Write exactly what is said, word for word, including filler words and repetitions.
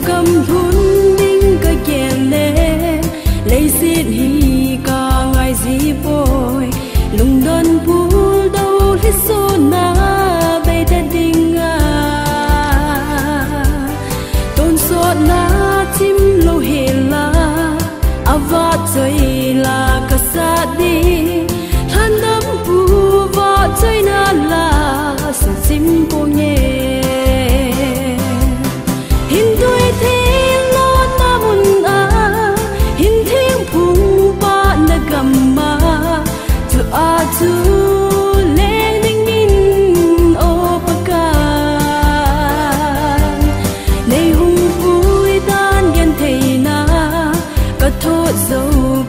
Gamlhun ding kagel le, leiset hi kangai jipoi. Lungdon puldou lhisona beita dinga, tonsotna chimlou hela, avahchoila kasat ding. Lhandampu vahchoina la suchim ponge. Hindoi theng lona muna, hintheng phung pahna gam'a, tua chu leng dingin, O Pakai, neihung puidan gentheina kathoh jou